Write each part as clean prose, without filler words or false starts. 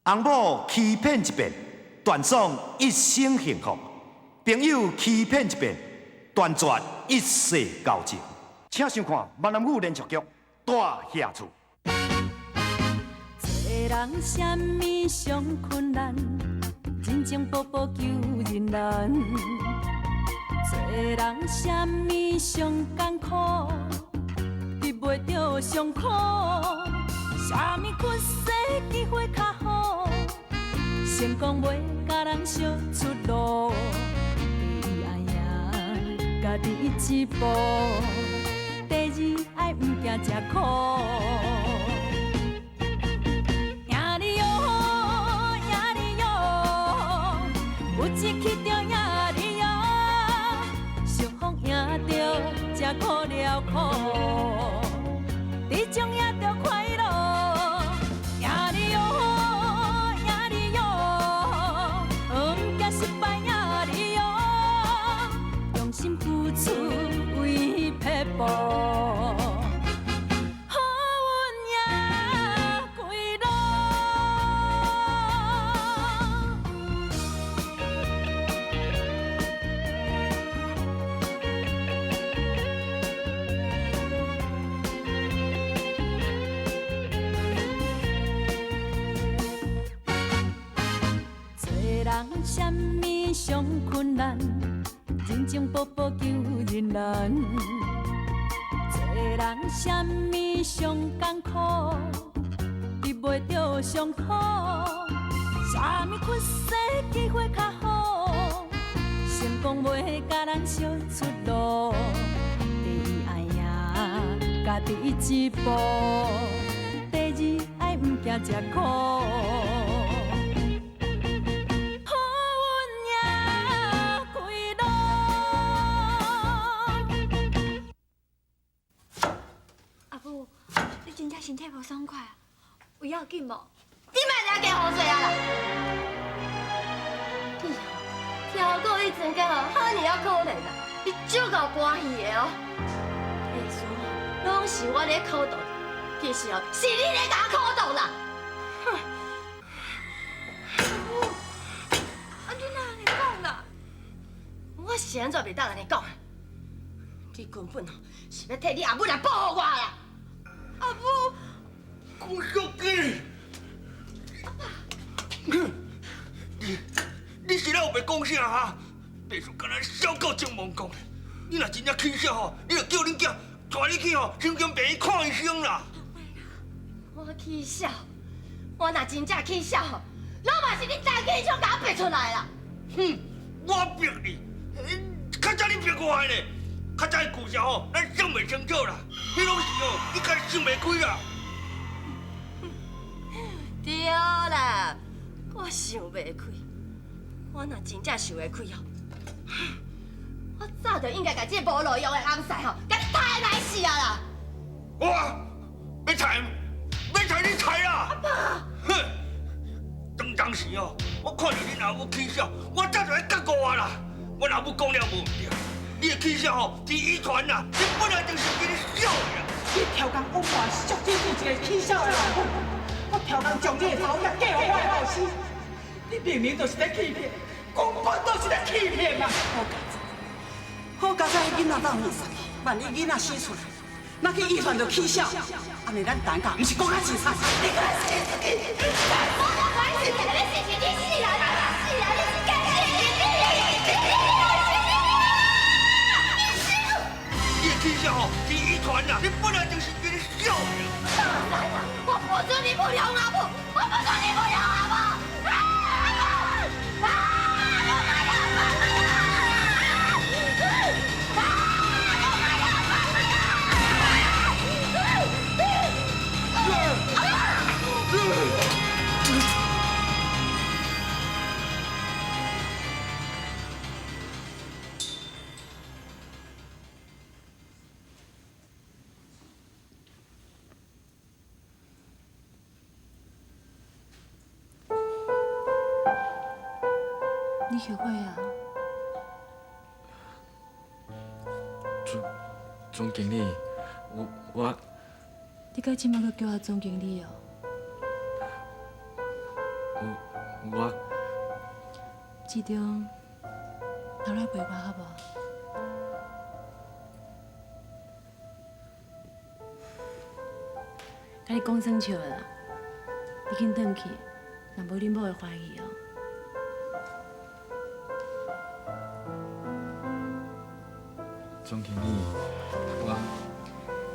翁某欺騙一遍，斷送一生幸福；朋友欺騙一遍，斷絕一世交情。請收看閩南語連續劇《大額厝》。做人啥物上困難，人情步步求人難。做人啥物上艱苦，得袂著上苦。啥物屈世機會較好，成功袂共人相出路。第一愛贏家己一步，第二愛毋驚食苦。贏你喲，贏你喲，有志氣就贏你喲，相逢贏著才苦了苦，這種贏著快樂。贏你喲，贏你喲，毋驚失敗贏你喲，用心付出為撇步。好運贏歸路。做人啥物上困難，人情步步求人難。做人啥物上艱苦，得袂著上苦。啥物屈世機會較好，成功袂共人相出路。第一愛贏家己一步，第二愛毋驚食苦。好運贏歸路。阿母，你真正身體無爽快啊？有要緊無？你莫來加予罪啊啦！你哦，聽講你昨昏哦，遐爾仔可憐啊，你足夠歡喜的哦。意思哦，攏是我咧苦毒，其實哦，是你咧共我苦毒啦。哼！阿母，啊你哪按呢講啦？我是按怎袂當按呢講？你根本哦是欲替你阿母來報復我啦！阿母，郭小姐，你是咧烏白講啥哈？白事敢若痟到前王公，你若真正起痟吼，你就叫恁囝帶你去吼神經病院看醫生啦。我起痟，我若真正起痟吼，攏嘛是你陳啟昌共我逼出來啦！哼，我逼你，較早你逼我的呢，較早的故事吼，咱想袂清楚啦，彼攏是吼，你家己想袂開啦。對啦，我想袂開，我若真正想會開哦，我早就應該共這個無路用的翁婿吼，共你刣來死啊啦！我欲刣，欲刣你刣啦！阿爸，哼，當時哦，我看著恁阿母起痟，我早就愛覺悟啊啦。阮阿母講了無毋對，你的起痟吼是遺傳啦，你本來就是一个痟的啦。你刁工枉我足只做一個起痟的老母，我刁工將你的查某囝嫁予我的後生，你明明就是咧欺騙，根本就是咧欺騙嘛！好佳哉，好佳哉，囡仔鬥命殺去，萬一囡仔生出來，若去醫院就起痟，按呢咱陳家毋是閣較凄慘？你閣死出去！我你是你死啦！你死啦！你是該死的！你的起痟吼是遺傳啦，你本來就是一个痟的啦。我不准你不了阿母，我不准你不了阿母！啊啊！你後悔啊？總經理，我你到這馬閣叫我總經理哦？我我志中，留來陪我好無？共你講耍笑的啦，你緊轉去，若無恁某會歡喜哦。總經理，我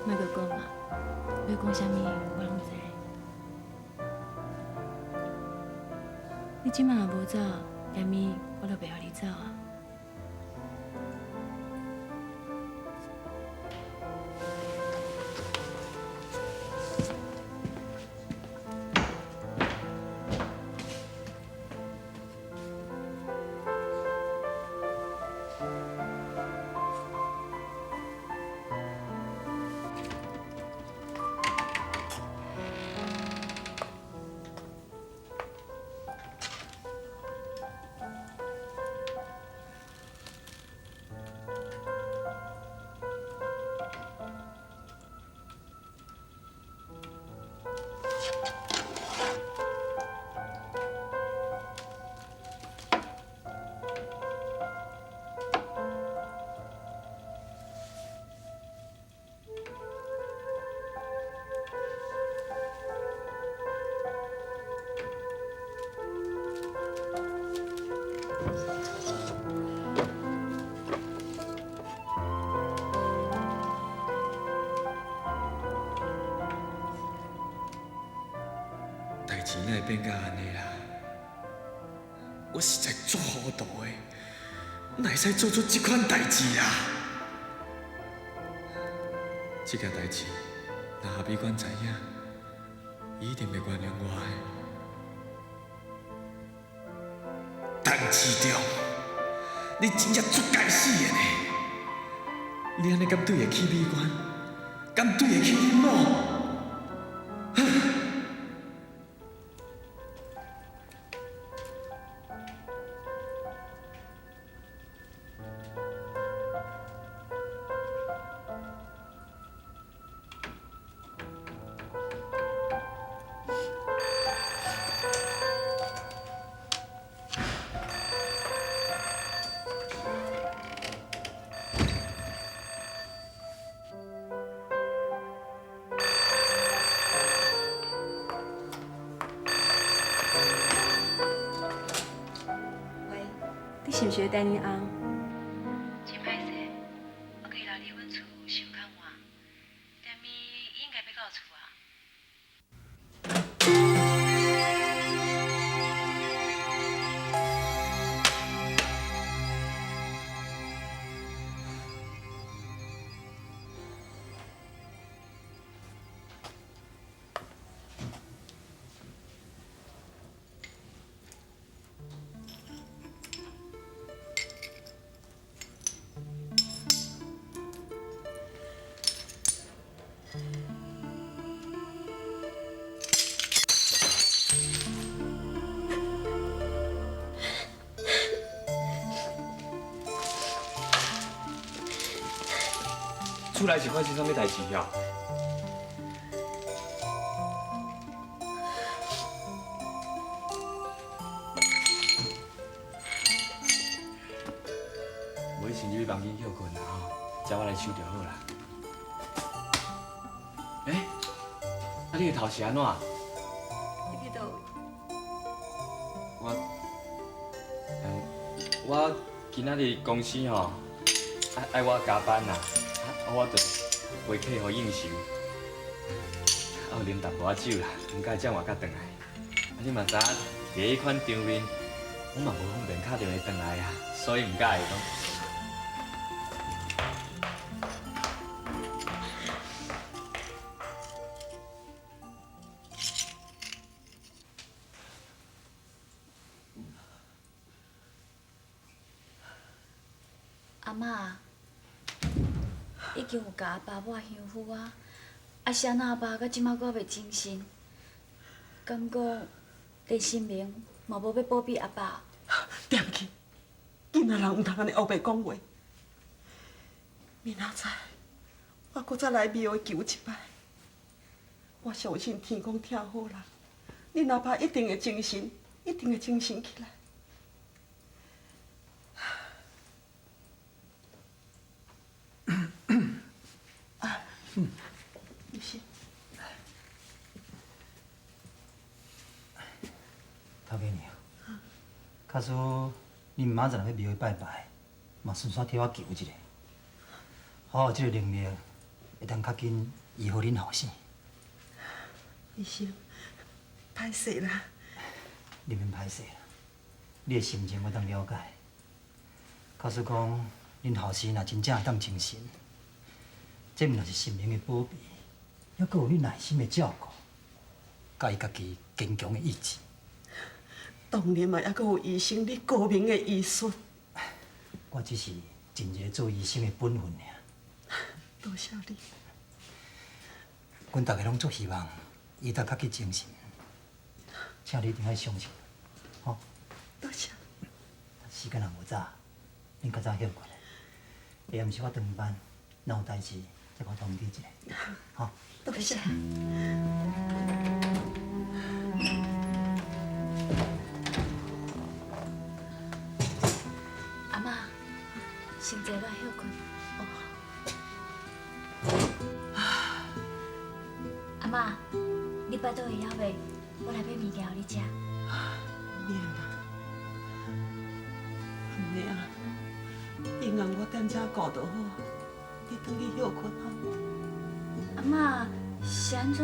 莫閣講啊，欲講啥物我攏知。你這擺若無走，踮咪我就袂予你走啊。代誌哪會變甲按呢啦？我實在足糊塗的，哪會使做出這款代誌啊？這件代誌，若何美娟知影，伊一定袂原諒我的。陳志忠，你真正足該死的呢！你按呢敢對得起美娟？敢對得起恁某？喂，你是毋是咧等恁翁？真歹勢，我共伊留佇阮厝傷較晚，踮咪伊應該欲到厝啊。厝內是發生啥物代誌啊？無你先入去房間歇睏啦吼，這我來收就好啦。欸，啊你的頭是按怎？你去佗位？我今仔日公司吼，愛我加班啦。我就陪客戶應酬，啊有啉淡薄仔酒啦，毋該才活甲轉來。啊，你嘛知影，佇彼款場面，我嘛無方便敲電話轉來啊，所以毋佮意講。阿嬤。已經有共阿爸抹香薰啊，啊是按怎阿爸到這馬閣猶袂精神？敢講連神明嘛無欲保庇阿爸？對毋起，囡仔人毋通按呢烏白講話。明仔載我閣再來廟求一擺，我相信天公疼好人，恁阿爸一定會精神，一定會精神起來。啊，醫生。頭家娘，假使恁明仔載若欲廟拜拜，嘛順紲替我求一下，予我有這个能力，會當較緊醫好恁後生。醫生，歹勢啦。你免歹勢啦，你的心情我當了解。假使講恁後生若真正會當精神，這毋但是神明的保庇，猶閣有你耐心的照顧，佮伊家己堅強的意志。當然嘛，猶閣有醫生你高明的醫術。我只是盡一個做醫生的本分爾。多謝你。阮逐家攏足希望伊會當較緊精神，請你一定愛相信，吼。多謝。時間也無早，恁較早歇睏。下暗時我當班，若有代誌再閣通知一下，吼。多謝。阿嬤，先坐落來歇睏。阿嬤，你腹肚會枵袂？我來買物件予你食。免啦，毋免啊，英紅我踮遮顧就好，你轉去歇睏吼。阿嬤，是按怎？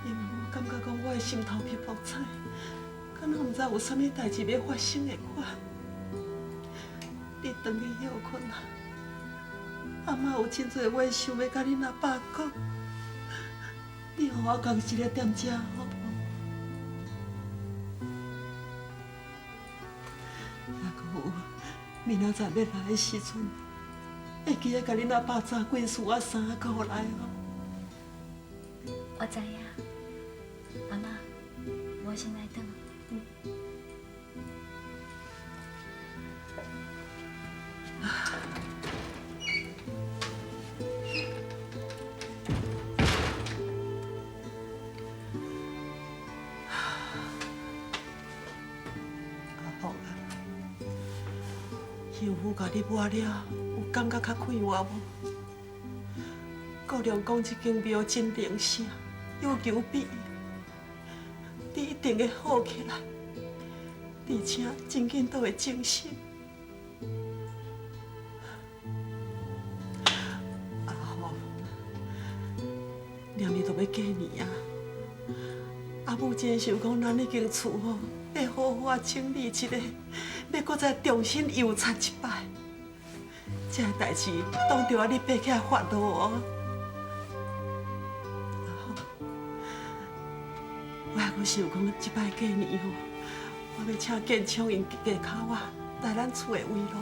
因為我感覺講我的心頭皮爆彩，敢若毋知有啥物代誌欲發生的款。你轉去歇睏啦，阿嬤有真濟話想欲佮恁阿爸講，你予我家己一个踮遮好無？抑閣有明仔載欲來的時陣，會記得共恁阿爸紮幾束仔衫過來哦。我知影，阿嬤，我先來轉。阿福啊，乡夫共你抹了，有感覺較快活無？姑娘講這間廟真靈聖，有求必應，你一定會好起來，而且真緊都會精神。阿福，明年就欲過年啊！阿母真想講，咱彼間厝吼，欲好好仔整理一下，欲閣再重新油漆一擺。這个代誌當著愛你爬起來發落哦。阿福，我猶閣想講，這擺過年吼，我欲請建昌𪜶家口仔來咱厝的圍爐。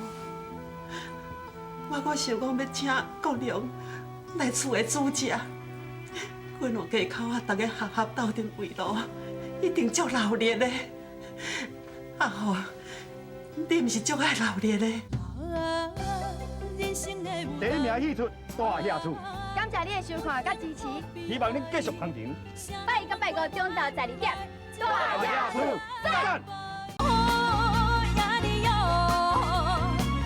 我閣想講欲請國良來厝的煮食。阮兩家口仔，逐家合合鬥陣圍爐，一定足熱鬧的。阿福，你毋是足愛熱鬧的？第一名戲出大俠厝，感謝你的收看佮支持，希望恁繼續捧場。拜一佮拜五中晝12點，大俠厝讚。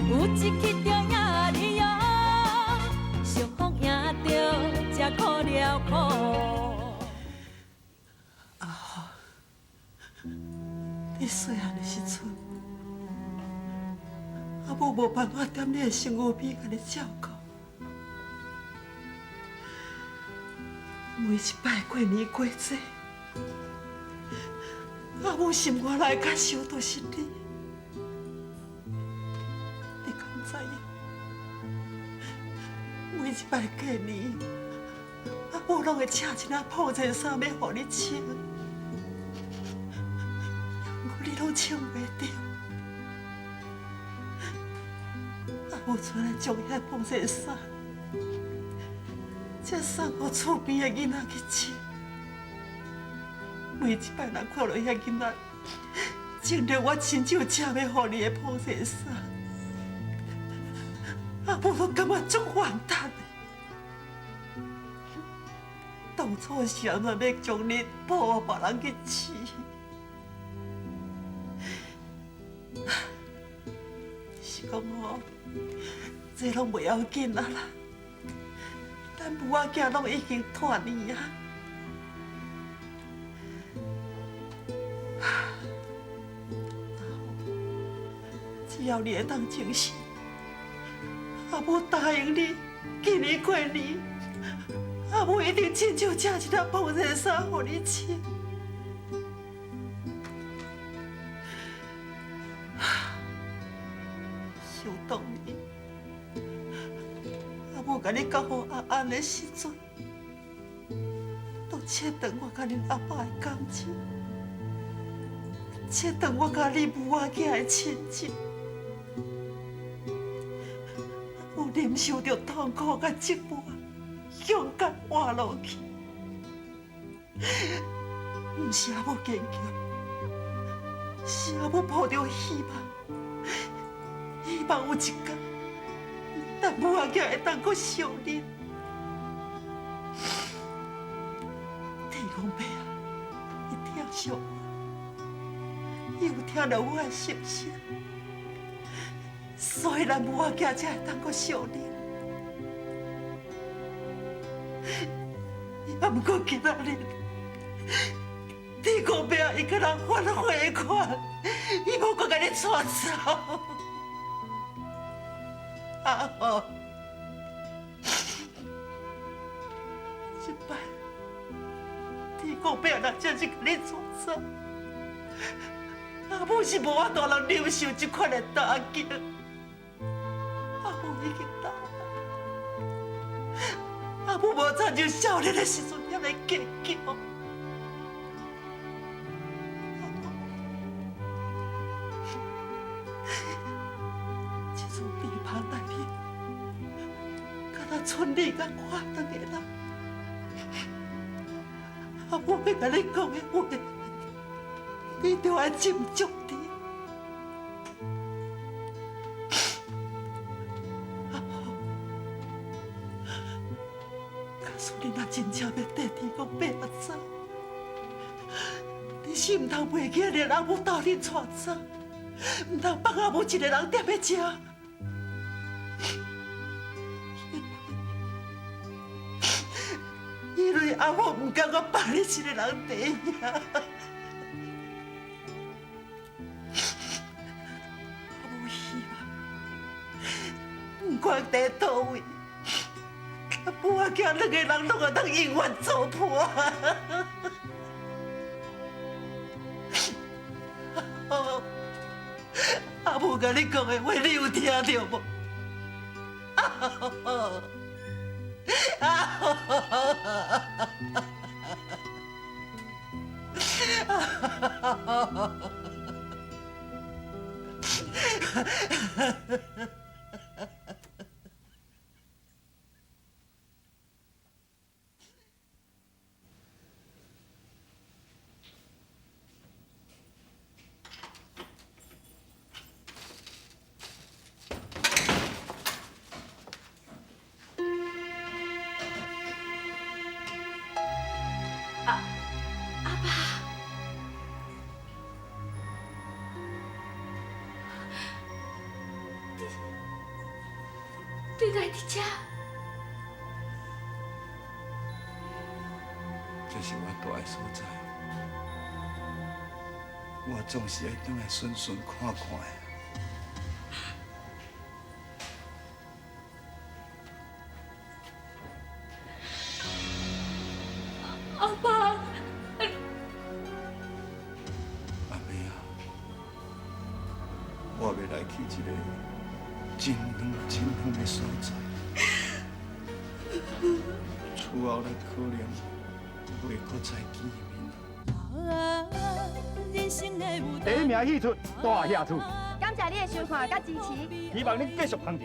有一去就贏你喲，相逢贏著才苦了苦。阿福，你細漢的時陣，阿母無辦法踮你的身軀邊共你照顧。每一擺過年過節，阿母心肝內感受都是你。你敢知影？每一擺過年，阿母攏會穿一領破衫欲予你穿，毋過你攏穿袂著。阿母出來將彼破衫，才送予厝邊的囡仔去穿。每一擺若看著彼囡仔穿著我親手車欲予你的破衫，阿母都感覺足怨嘆的。當当初是按怎欲将你抱予别人去饲？是讲吼，这拢袂要紧啊啦。咱母仔囝拢已经脱年啊。只要你会当精神，阿母答应你，今年过年，阿母一定亲手织一领凤热衫予你穿。想当年，阿母共你交予阿安的时阵，都切断我佮恁阿爸的感情，切断我佮你母仔囝的亲情。我忍受著痛苦佮折磨，勇敢活落去。毋是阿母坚强，是阿母抱著希望，希望有一天，咱母仔囝会当阁相认。天公伯啊，伊疼惜我，伊有听著我的心声。所以咱母仔囝才会当阁相认。也毋过今仔日，天公伯啊，伊阁人反悔款，伊无阁共你带走。阿母，这摆天公伯若真是共你带走，阿母是无法度通忍受这款的打击。阿母已经老，阿母无亲像少年的时阵遐尔坚强。阿母，这阵病房内面，敢若賰你佮我两个人。阿母欲共你讲的话，你著爱斟酌伫。你若真正欲缀天公伯仔走，你是毋通袂记连阿母斗阵带走，毋通放阿母一个人踮咧遮。因为阿母毋甘我放你一个人伫遐。阿母希望，毋管伫佗位。母仔囝两个人拢会当永远做伴。阿母共你讲的话，你有听著无？阿爸，你来伫遮？这是我蹛的所在，我总是爱转来巡巡看看的。阿爸，阿妹啊，我欲来去一个真远真远的所在，厝后咱可能袂阁再见面。第一名戏出大侠厝，感谢你的收看佮支持，希望恁继续捧场。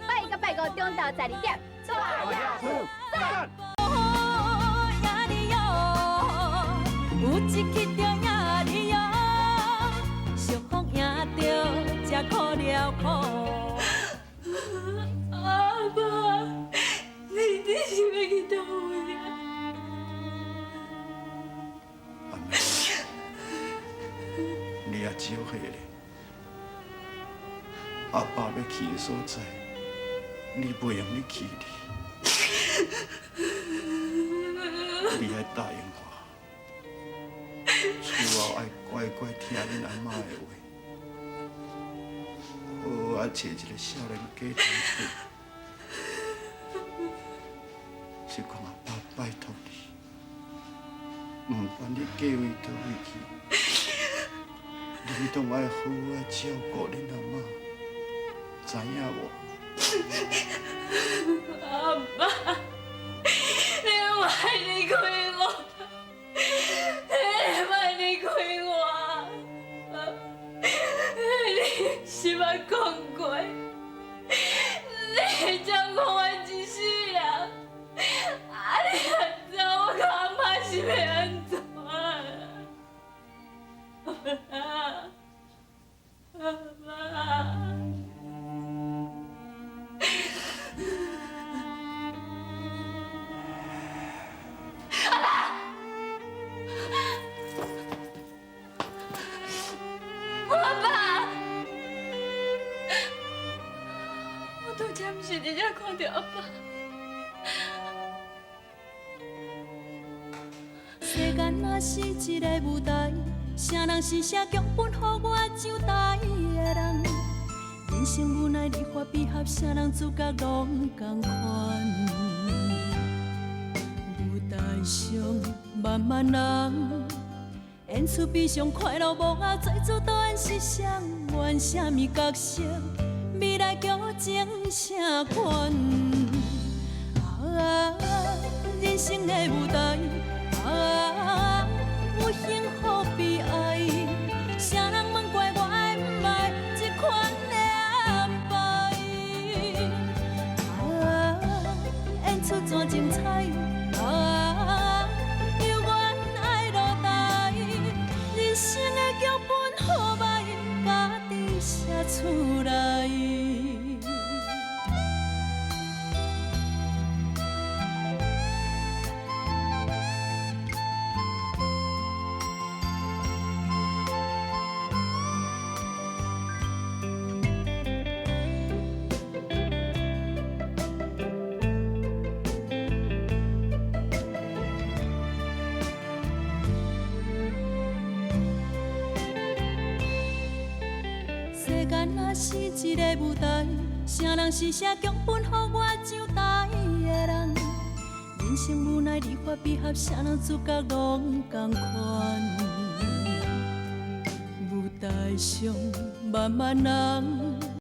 拜一佮拜五中昼12点，大侠厝赞。有一去就赢你哟，相逢赢著才苦了苦。阿爸，你这是欲去佗位啊？也招彼咧。阿爸欲去的所在，你袂用得去哩。你爱答应我，厝后爱乖乖听恁阿嬷的话，好好仔揣一个少年家庭厝。是讲阿爸拜托你，不管你嫁位佗位去，你拢爱好好照顾恁阿嬷，知影无？阿爸，你莫离开我，你莫离开我，你是捌讲过，你会照顾我一世人，啊你若走，我佮阿嬷是欲按怎？阿爸，阿爸。我爸，我拄才毋是伫遮看著阿爸。世间若是一个舞台，啥人是写剧本予我上台的人？人生无奈离合悲合，啥人主角拢仝款。舞台上万万人，演出悲伤快乐幕后，最主导演是谁？演啥物角色？未来剧情啥款？啊，人生的舞台，啊，有幸福悲哀，啥人问怪我爱毋爱这款的安排？啊，演出怎精彩？啊，犹原爱落台，人生的剧本好歹，家己写出来。世间若是一个舞台，啥人是写剧本予我上台的人？人生无奈离合悲合，啥人主角拢仝款。舞台上万万人。